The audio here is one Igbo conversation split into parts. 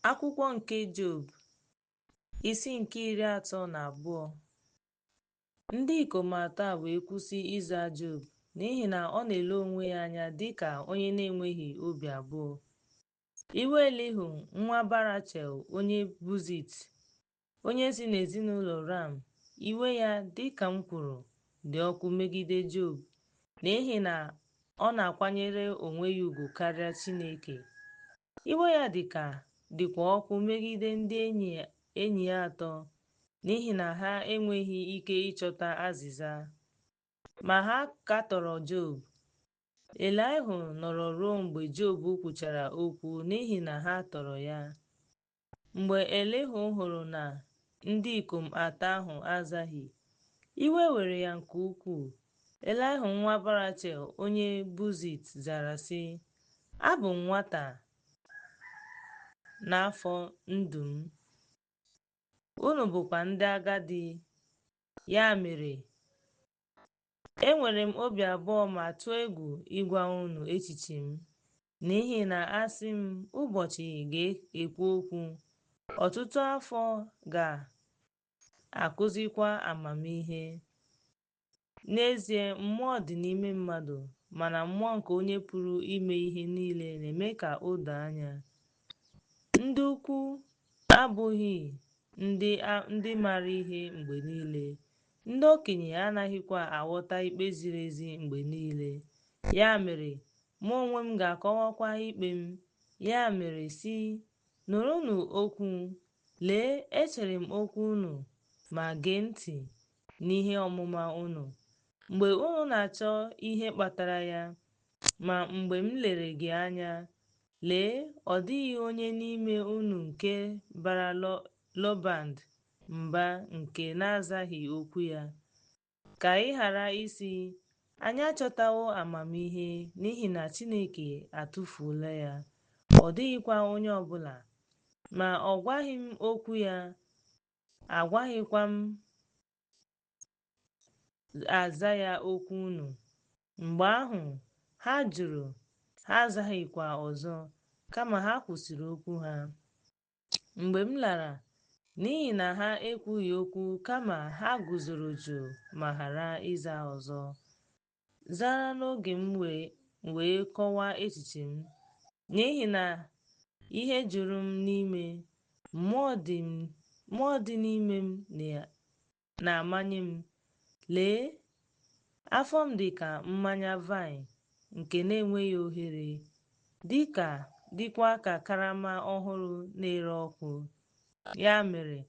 Akwụkwọ nke Job, isi nke 32. Ndị ikom atọ a wee kwụsị ịza Job, n'ihi na ọ na-ele onwe ya anya dị ka onye na-enweghị obi abụọ. Iwe Elihu nwa Barachel onye Buzit, onye si n'ezinụlọ Ram, iwe ya, dị ka m kwuru, dị ọkụ megide Job, n'ihi na ọ na-akwanyere onwe ya ugwu karịa Chineke. Iwe ya dịkwa ọkụ megide ndị enyi ya atọ, n'ihi na ha enweghị ike ịchọta azịza. Ma ha katọrọ Job. Elihu nọrọ ruo mgbe Job kwuchara okwu n'ihi na ha tọrọ ya. Mgbe Elihu hụrụ na ndị ikom atọ ahụ azaghị, iwe were ya nke ukwuu. Elihu nwa Barachel onye Buzit zara sị, Abụ m nwata n'afọ ndụ m, unu bụkwa ndị agadi. Ya mere, enwere m obi abụọ ma tụọ egwu ịgwa unu echiche m, n'ihi na asị m, ụbọchị ga-ekwu okwu, ọtụtụ afọ ga-akụzikwa amamihe. N'ezie, mmụọ dị n'ime mmadụ, mana mmụọ nke Onye pụrụ ime ihe niile na-eme ka o doo anya. Ndị ukwu abụghị ndị maara ihe mgbe niile, ndị okenye anaghịkwa aghọta ikpe ziri ezi mgbe niile. Ya mere, mụ onwe m ga-akọwakwa ikpe m. Ya mere sị, Nụrụnụ okwu, lee, echere m okwu unu, ma gee ntị n'ihe ọmụma unu. Mgbe unu na-achọ ihe kpatara ya, ma mgbe m lere gị anya, lee, ọ dịghị onye n'ime unu nke bara Lobad mba nke na-azaghị okwu ya. Ka ị ghara ịsị, Anyị achọtawo amamihe, n'ihi na Chineke atụfuola ya, ọ dịghịkwa onye ọ bụla. Ma ọ gwaghị m okwu ya, agwaghịkwa m aza ya okwu unu. Mgbe ahụ, ha jụrụ, ha azaghịkwa ọzọ, kama ha kwụsịrị okwu ha. Mgbe m lara, n'ihi na ha ekwughị okwu kama ha guzoro jụụ ma ghara ịza ọzọ, zara n'oge m wee kọwaa echiche m, n'ihi na ihe juru m n'ime, mmụọ dị n'ime m na-amanye m. Lee, afọ m dị ka mmanya vaịn nke na-enweghị ohere, dịkwa ka karama ọhụrụ na-ere ọkụ. Ya mere,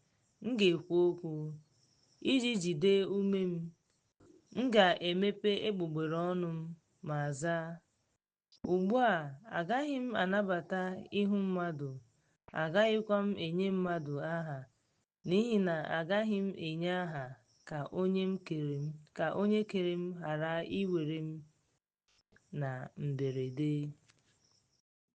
m ga-ekwu okwu, iji jide ume m, m ga-emepe egbugbere ọnụ m ma zaa. Ugbu a, agaghị m anabata ihu mmadụ, agaghịkwa m enye mmadụ aha, n'ihi na agaghị m enye aha ka onye kere m ghara iwere m na mberede.